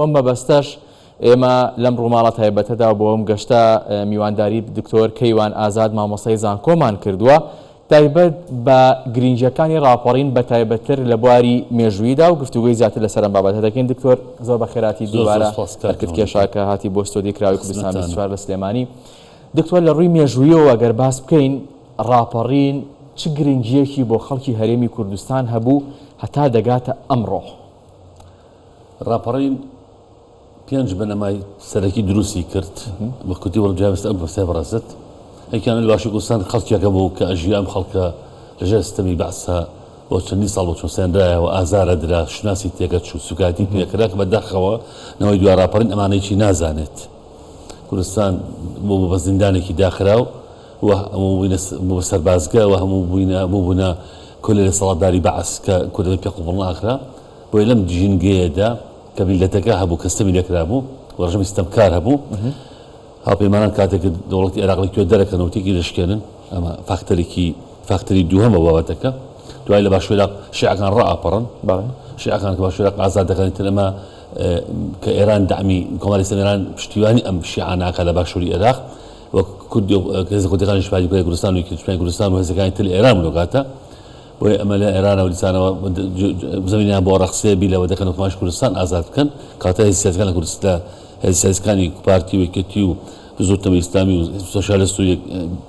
بەم مەبەستەش ئێمە لەم ڕووماڵە تایبەتەدا و بۆ ئەم گەشتە میوانداری دکتۆر کەیوان ئازاد مامۆستای زانکۆمان کردووە تایبەت بە گرنگیەکانی ڕاپەڕین بە تایبەتتر لە بواری مێژووییدا و گفتوگۆی زیاتر لەسەر ئەم بابەتە دەکەین. دکتۆر زۆر بەخێرهاتی زۆر زۆر دووبارە سوپاس کاک ئەرکت هاوڕێ. کێشا کە هاتی بۆ ستۆدیۆی کراوەی کوردستان خزمەتتانم. 24 لە سلێمانی. دکتۆر لە ڕووی مێژوویەوە گەر باس بکەین ڕاپەڕین چ گرنگیەکی بۆ خەڵکی هەرێمی کوردستان هەبوو هەتا دەگاتە ئەمڕۆ؟ ڕاپەڕین پێنج بنەمای سەرەکی دروستی کرد بە کورتی وەڵام جواب ئەم پرسیارە بەڕێزت یەکیان لە باشووری کوردستان خەڵکێکە بوو کە ئەژیا ئەم خەڵکە لەژێر ستەمی بەعسا بۆ چەندین ساڵ بۆ چەوسێنرایەوە ئازارە درا شوناسی تێکە چوو سوکایەتی پێکرا کە بەداخەوە نەوەی دوای ڕاپەڕین ئەمانەیەکی نازانێت کوردستان بوو بە زیندانێکی داخراو و هەموو بووینە بوو بە سەربازگە و هەموو بووینە بووبوونە کۆلێ دەسەڵاتداری بەعس کە کوردەکەی پێ قبوڵ ناکرا بۆیە لەم ژینگەیەدا کە میللەتەکە هەبوو کە ستەمی لێکرابوو و ڕژێمی ستەمکار هەبوو، هاوپەیمانان کاتێک کە دەوڵەتی عێراق لە کوێ دەرەکەن و تێکی دەشکێنن، ئەمە فاکتەرێکی فاکتەری دووهەمە بۆ بابەتەکە. دوای لە باشووری عێراق شیعەکان ڕائەپەڕن، شیعەکان کە باشووری عێراق ئازاد دەکەن ئیتر ئەمە کە ئێران دەعمی کۆماری ئیسلامی ئێران پشتیوانی ئەم شیعانە ئەکات لە باشووری عێراق و کوردی و هێزە کوردیەکانیش پارتی کوردستان و یەکێتی کوردستان و هێزەکانی تر لە ئێران بوون ئەو کاتە. بۆیە ئەمە لە ئێرانەوە دیسانەوە زەمینەیان بۆ ڕەخسێ بیر لەوە دەکەن حکومەتی کوردستان ئازاد بکەن کەواتە هێزە سیاسیەکان لە کوردستان هێزە سیاسیەکانی پارتی و یەکێتی و بزووتنەوەی ئیسلامی و سۆسیالیست و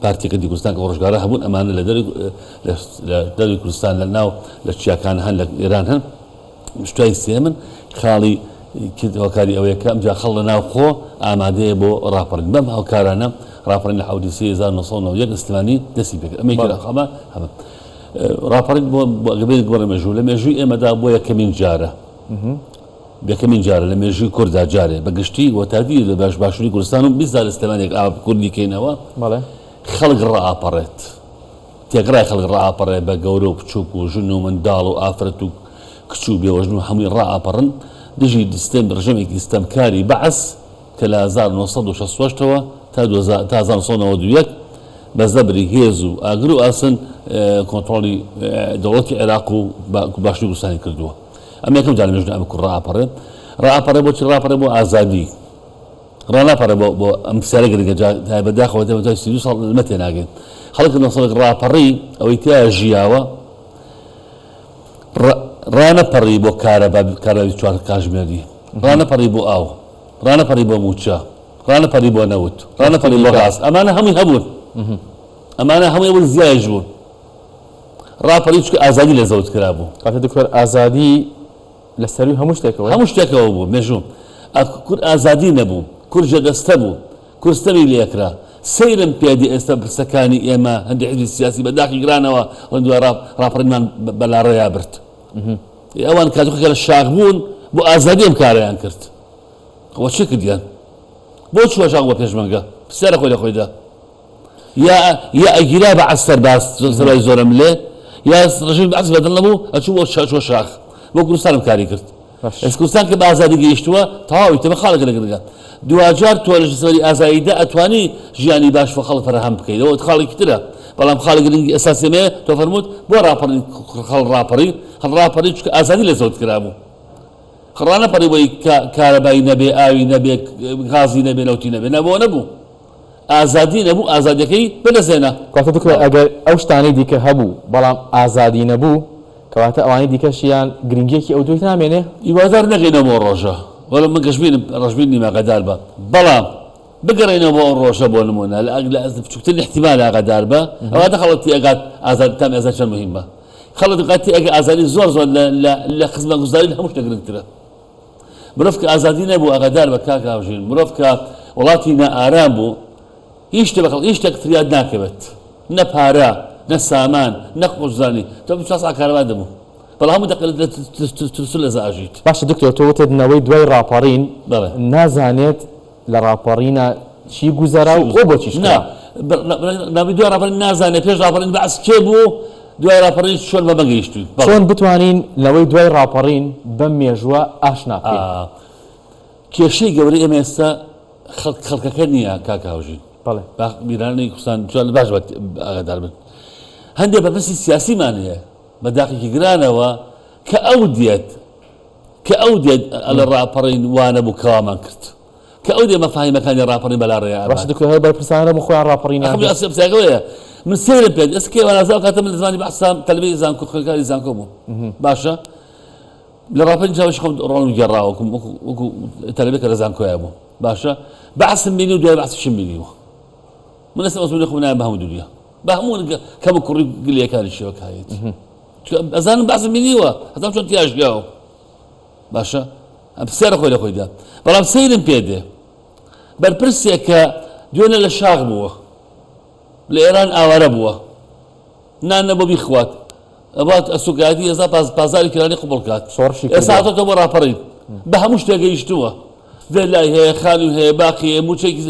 پارتیەکە دی کوردستان کە ڕۆژگارە هەبوون ئەمانە لە دەروی لە دەروی کوردستان لە ناو لە چیاکان هەن لە ئێران هەن شتای سێمن خاڵی کرد هۆکاری ئەوەیە کە ئەمجا خەڵ لە ناوخۆ ئامادەیە بۆ ڕاپەڕین بەم هاوکارانە ڕاپەڕین لە حەوتی سێ 1991 لە سلێمانی دەستی پێکرد ئەمەی بەڵێ. ئەمە هەمە ڕاپەڕین بۆ بێت گۆڕی مێژوو لە مێژووی ئێمەدا بۆ یەکەمین جارە یەکەمین جارە لە مێژووی کورددا جارێ بە گشتی و تادی لە باش باشووری کوردستان و بیست لە سلێمانێک ئاوا کوردی کەینەوە بەڵێ. خەڵک ڕائەپەڕێت تێکڕای خەڵک ڕائەپەڕێ بە گەورە و بچووک و ژن و منداڵ و ئافرەت و کچ و بێوەژن و هەمووی ڕائەپەڕن دژی ستەم ڕژێمێکی ستەمکاری بەعس کە لە 1968 ەوە تا 1991 بە زەبری هێز و ئاگر و ئاسن کۆنتڕۆڵی دەوڵەتی عێراق و باشووری کوردستانی کردووە. ئەمە یەکەم جار لە مێژوودا ئەمە کورد ڕائەپەڕێ. ڕائەپەڕێ بۆچی ڕاپەڕێ؟ بۆ ئازادی. ڕاناپەڕێ بۆ بۆ ئەم پرسیارە گرنگە جا تای بەداخەوە دێمە دوای 32 ساڵ لەمە تێناگەین. خەڵک لە ساڵێک ڕاپەڕی ئەوەی تیا ژیاوە ڕانەپەڕی بۆ کارەبا کارەبا 24 کاژمێری ڕانەپەڕی بۆ ئاو ڕانەپەڕی بۆ مووچە ڕانەپەڕی بۆ نەوت ڕانەپەڕی بۆ غاز ئەمانە هەمووی هەبوون ئەمانە هەمووی هەبوون زیایش بوون ڕاپەڕی چونکە ئازادی لە زەوت کرابوو. کاتە دکتۆر ئازادی لە سەرووی هەموو شتێکەوەیە؟ هەموو شتێکەوە بوو مێژوو کورد ئازادی نەبوو کورد ژێردەستە بوو کورد ستەمی لێکرا سەیرم پێ دێ ئێستا پرسەکانی ئێمە هەندێک حیزبی سیاسی بە داخی گرانەوە ئەڵێن دوای ڕاپەڕینمان بە لاڕێیا برد ئەوان کاتێک کە لە شاخ بوون بۆ ئازادی ئەم کارەیان کرد ئەوە چی کردیان بۆ چووە شاخ بۆ پێشمەرگە پرسیارە خۆی لە خۆیدا یا یا ئەگیرا بەعس سەرباز سەربازی زۆرەملێ یا ڕژیم بەعس بەدڵ نەبوو ئەچوو بۆ چووە شاخ بۆ کوردستانم کاری کرد ئێستا کوردستان کە بە ئازادی گەیشتووە تەواوی تەمە خاڵێکە لە گرنگە دواجار تۆ لە سەری ئازاییدا ئەتوانی ژیانی باش بۆ خەڵک فەراهەم بکەیت ئەوە خاڵێکی ترە بەڵام خاڵی گرنگی ئەساسی ئەمەیە تۆ فەرمووت بۆ ڕاپەڕین خەڵک ڕاپەڕی خەڵک ڕاپەڕی چونکە ئازادی لە زەوت کرابوو خەڵک ڕانەپەڕی بۆی کارەبای نەبێ ئاوی نەبێ غازی نەبێ نەوتی نەبێ نا بۆ نەبوو ئازادی نەبوو ئازادیەکەی بەدەستهێنا. کەواتە دکتۆر ئەگەر ئەو شتانەی دیکە هەبوو بەڵام ئازادی نەبوو کەواتە ئەوانەی دیکەشیان گرنگیەکی ئەوتۆی نامێنێ؟ هیوادار نەگەینەوە بۆ ئەو ڕۆژە وەلو من گەشبینم ڕەشبین نیم ئاگادار بە بەڵام بگەڕێینەوە بۆ ئەو ڕۆژە بۆ نمونە لە لە بچوکترین ئیحتیمال ئاگادار بە ئەواتە خەڵک تێئەگات ئازادی تامی ئازادی چەند موهیمە خەڵک دەگات تێئەگا ئازادی زۆر زۆر لە لە لە خزمەتگوزاری لە هەموو شتێک گرنگترە. مرۆڤ کە ئازادی نەبوو ئاگادار بە کاک هاوژین مرۆڤ کە وڵاتی نائارام بوو هیچ شتێ بە خەڵک هیچ شتێک فریاد ناکەوێت نە پارە نە سامان نە خۆشزانی تۆ 24 ساعت کارەبا دەبوو بەڵام هەموو دەقە لە ترس و لەزە ئەژیت. باشە دکتۆر تۆ وتت نەوەی دوای ڕاپەڕین بەڵێ. نازانێت لە ڕاپەڕینا چی گوزەرا و بۆ بۆچیش نا کرا؟ نەوەی دوای ڕاپەڕین نازانێت پێش ڕاپەڕین بەعس کێ بوو دوای ڕاپەڕین چۆن بەمە گەیشتووین؟ بەڵێ. چۆن بتوانین نەوەی دوای ڕاپەڕین بەم مێژووە ئاشنا بکەین؟ کێشەی گەورەی ئێمە ئێستا خەڵک خەڵکەکە نییە کاک هاوژین. بەڵێ. با بیرانەی کوردستان جوان باش ئاگادار بن. هەندێک بەرپرسی سیاسیمان هەیە بە داخێکی گرانەوە کە ئەو دێت. کە ئەو دێت ئەڵێ ڕاپەڕین وا نەبوو کە وامان کرد. کە ئەو دێ مەفاهیمەکانی ڕاپەڕین بەلا ڕێیا ئەبات. باشە دکتۆر هەر بەرپرسانە بوون خۆیان ڕاپەڕینیان ئەخ کرد؟ پرسیارەکە ئەوەیە من سەیرم پێ ئێستا کەی وانازا ئەو کاتە من لە زمانی بەعسا تەلەبەی زانکۆ خوێندکاری زانکۆ بووم باشە لە ڕاپەرین چاوەشی خۆم ڕۆڵم گێڕاوە وەکو وەکو وەکو تەلەبەی کە لە زانکۆیا بووم باشە بەعسم بینی و دوای بەعسیشم بینیوە من ئێستا ئەزموونی خۆم نایەم بە هەموو دنیا بە هەموو کەم و کوڕی گلەیەکانی شێوەکایەتی ئەزانم بەعسم بینیوە ئەزانم چۆن تیا ژیاوم باشە ئەم پرسیارە خۆی لە خۆیدا بەڵام سەیرم پێ دێ بەرپرسێک کە دوێنێ لە شاخ بووە لە ئێران ئاوارە بووە نان نەبوو بیخوات ئەبات ئەسوکایەتی ئێستا پازاری کرانی قبوڵ کات شۆڕشی ئێستا هاتۆتە بۆ ڕاپەڕین بە هەموو شتێک گەیشتووە ڤێلای هەیە خانوو هەیە باقی هەیە موچەیەکی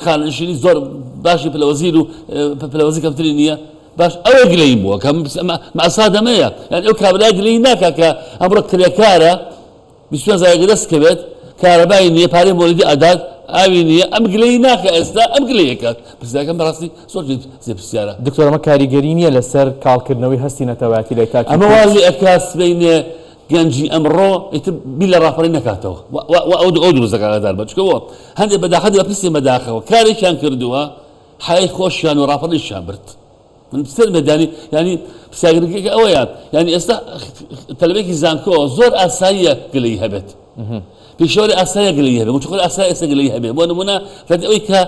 خانەنشینی زۆر باشی پلەوەزیر و پلەوەزیر کەمتری نییە باش ئەوە گلەییم بووە کە مەئسا دەمەیە یان ئەو کابرای گلەیی ناکا کە ئەمڕۆ کرێکارە 25 هەزار دەست کەوێت کارەبای نییە پارەی مۆلیدی ئەدات ئاوی نییە ئەم گلەیی ناکە ئێستا ئەم گلەیەکات پرسیارەکەم بەڕاستی زۆر جێ پرسیارە. دکتۆر ئەمە کاریگەری نییە لەسەر کاڵکردنەوەی هەستی نەتەوایەتی لای تاکی ئەمە وا لێ ئەکا سبەینێ گەنجی ئەمڕۆ ئیتر بیر لە ڕاپەڕین نەکاتەوە و ئەو ئەو دروست دەکات ئاگادار بە چونکە بۆ هەندێک بەداخە بەپرسی بەداخەوە کارێکیان کردووە حەیای خۆشیان و ڕاپەڕینیشیان برد. من سەرم بێت یانی یانی پرسیارگرنگەکە ئەوەیە یانی ئێستا تەلەبێکی زانکۆ زۆر ئاساییە گلەی هەبێت پیشەوەری ئاسایە گلەی هەبێت موچەخۆر ئاسایە ئێستا گلەی هەبێت بۆ نمونە لەگەڵ ئەوەی کە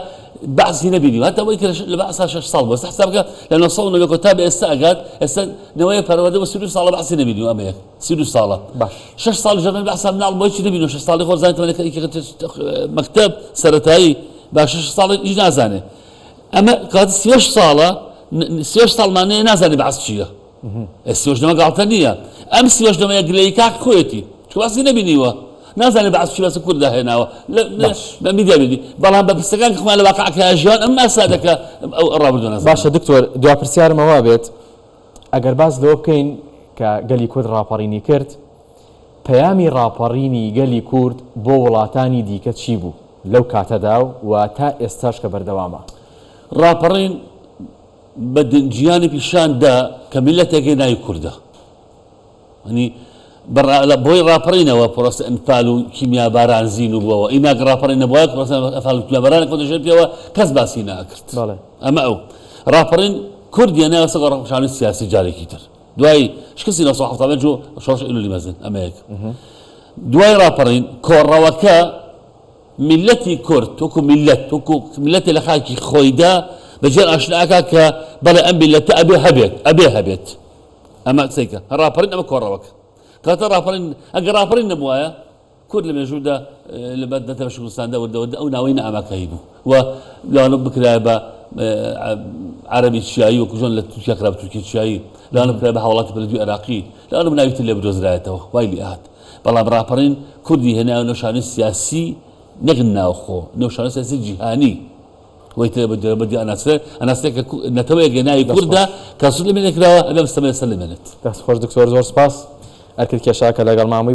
بەعسی نەبینی هەتا ئەوەی کە لە بەعسا شەش ساڵ بوو ئێستا حساب بکە لە 990 تا بە ئێستا ئەگات ئێستا نەوەی پەروەردە بۆ 32 ساڵە بەعسی نەبینیوە ئەمە یەک 32 ساڵە باش شەش ساڵ ژەمە بەعسا مناڵ بۆ هیچ نەبینیوە شەش ساڵی خۆ زانیت مەکتەب سەرەتایی با شەش ساڵی هیچ نازانێ ئەمە کات 38 ساڵە 38 ساڵمان نەیە نازانێ بەعس چییە 38 نەمە گاڵتە نییە ئەم 38 نەمەیە گلەیی کاک خۆیەتی چونکە بەعسی نەبینیوە نازانێ بەعس چی بەسە کورد داهێناوە لە میدیا بینی بەڵام بە پرسەکان خۆمان لە واقعەکە ژیان ئەم ناسادەکە ئەو ڕابردوو نازانێ. باشە دکتۆر دوا پرسیارم ئەوە بێت ئەگەر باس لەوە بکەین کە گەلی کورد ڕاپەڕینی کرد پەیامی ڕاپەڕینی گەلی کورد بۆ وڵاتانی دیکە چی بوو لەو کاتەدا و تا ئێستاش کە بەردەوامە؟ ڕاپەڕین بە جیهانی پیشان دا کە میللەتێک هەیە ناوی کوردە. یانی بەهۆی ڕاپەڕینەوە پرۆسە ئەنفال و کیمیاباران زینوو بووەوە. ئینا گەر ڕاپەڕین نەبوایە پرۆسە ئەنفال و کیمیاباران کەوتە ژێر پێوە کەس باسی نەئەکرد. ئەمە ئەو ڕاپەڕین کوردیە ناوە سەر ڕەوشانی سیاسی جارێکی تر. دوای شکستی 1975 و شۆڕشی ئەیلولی مەزن ئەمە یەک. دوای ڕاپەڕین کۆڕەوەکە میللەتی کورد وەکو میللەت وەکو میللەتێ لە خاکی خۆیدا بە جیهان ئاشنا ئەکا کە بەڵێ ئەم میللەتە ئەبێ هەبێت ئەبێ هەبێت ئەمە قسەیکە ڕاپەڕین ئەمە کۆڕەوەکە کاتە ڕاپەڕین ئەگەر ڕاپەڕین نەبوایە کورد لە مێژوودا لە بەر دەتە بەشی کوردستاندا وردە وردە ئەو ناوەی نەئاماکایی بوو و لەوانە بکرایە بە عەرەبی چیایی وەکو چۆن لە تورکیا کرا بە تورکی چیایی لەوانە بکرایە بە هاوڵاتی پلە دووی عێراقی لەوانە بە ناوی تر لێ بدۆزرایەتەوە وای لێ ئەهات بەڵام ڕاپەڕین کوردی هێنایە نێو شانۆی سیاسی نەک ناوخۆ نێو شانۆی سیاسی جیهانی وەی تر بە بە ئەناسرێ ئەناسرێ کە نەتەوەیەک لە ناوی کوردە کە سوود لێ نەکراوە ئەبێ ئەم ستەمە سەر لێ بێنێت. دەست خۆش دکتۆر زۆر سپاس ئەرکت کێشا کە لەگەڵمان بووی.